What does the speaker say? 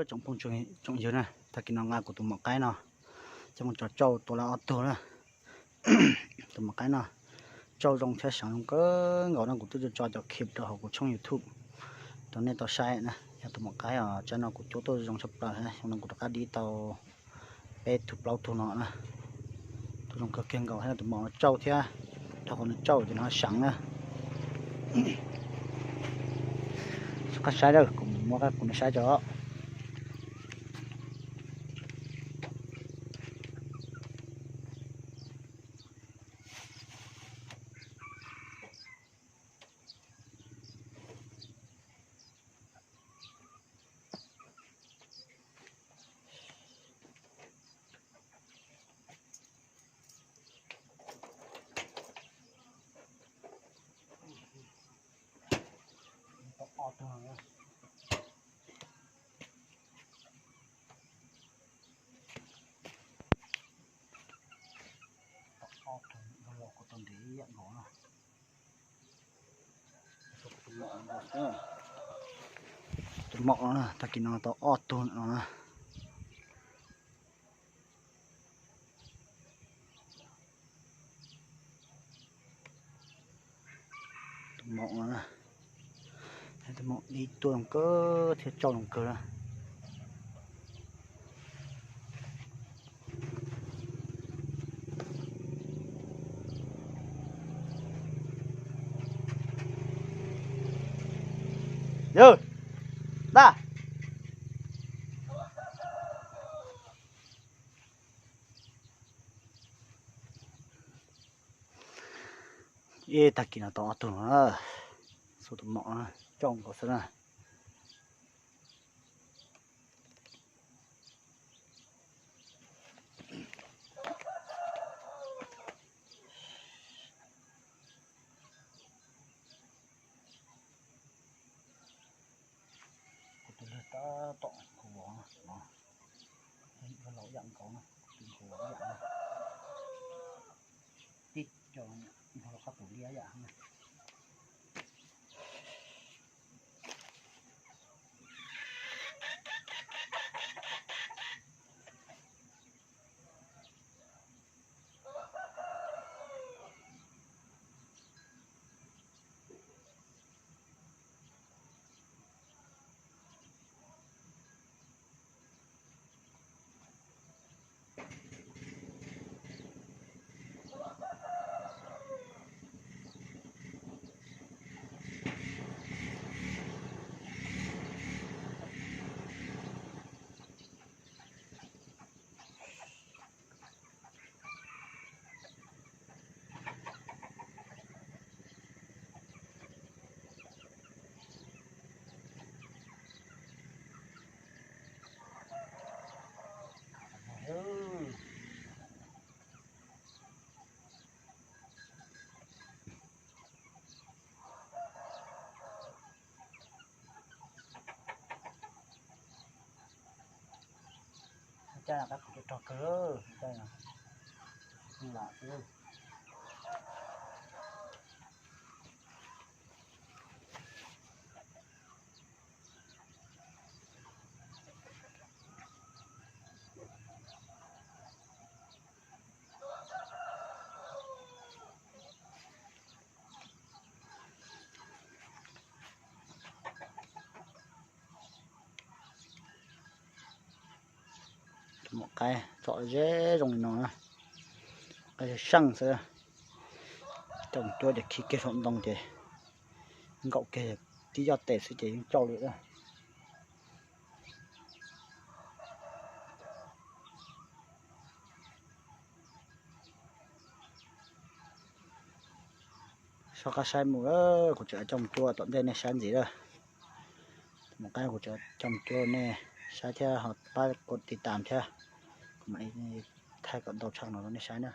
Tsoom phooj tsoom ywg na, tag kis no nqa kuv tus maum qaib no coj mus tso tsauj tua lawm ob tug na. Tus maum qaib no tsauj zoo thiab seev zoo kawg nkaus no, kuv twb tso cov clip rau hauv kuv tshooj YouTube rau nej tau saib na. Yog tus maum qaib os, tsam no kuv cuab tuaj zoo tshaj plaws, xyoo no kuv rov qab dib tau peb tug plaub tug no na. Tus zoo kawg kiag nkaus thiab, tus maum no tsauj thiab, rau qhov nws tsauj ces nws ho seev na. Qab saib lawm, kuv muab qab kuv nej saib tso. Tus maum no, tag kis no tau ob tug no na. Tus maum no, tus maum dib tuaj zoo kawg thiab tsauj zoo kawg na. Yog, tag. Ib tag kis no tau ob tug no, xub tus maum no tsauj nkaus xwb na. Kuv tus lig tab tom nkaus vov no, laus ib yam nkaus no, kuv tus nkaus vov ib yam no. Tib co nkaus rau qab tus liab ib yam no. Caij no qab kuv rog kawg, caij no lam xwb. Tus maum qaib tsom ze zoo li no na, qaib seej xwb. Coj mus cuab ces khi kiag saum ntoo ces nkaum kiag tib yoj tes xwb ces yeej tsauj li lawm. Soj qab saib mus, kuv tseem coj mus cuab tom ntej nej saib ntxiv lawm. Tus maum qaib kuv tseem coj mus cuab nej saib thiab ho pab kuv tiv tam thiab, kuv mam li thaij kom ntau tshaj no rau nej saib na.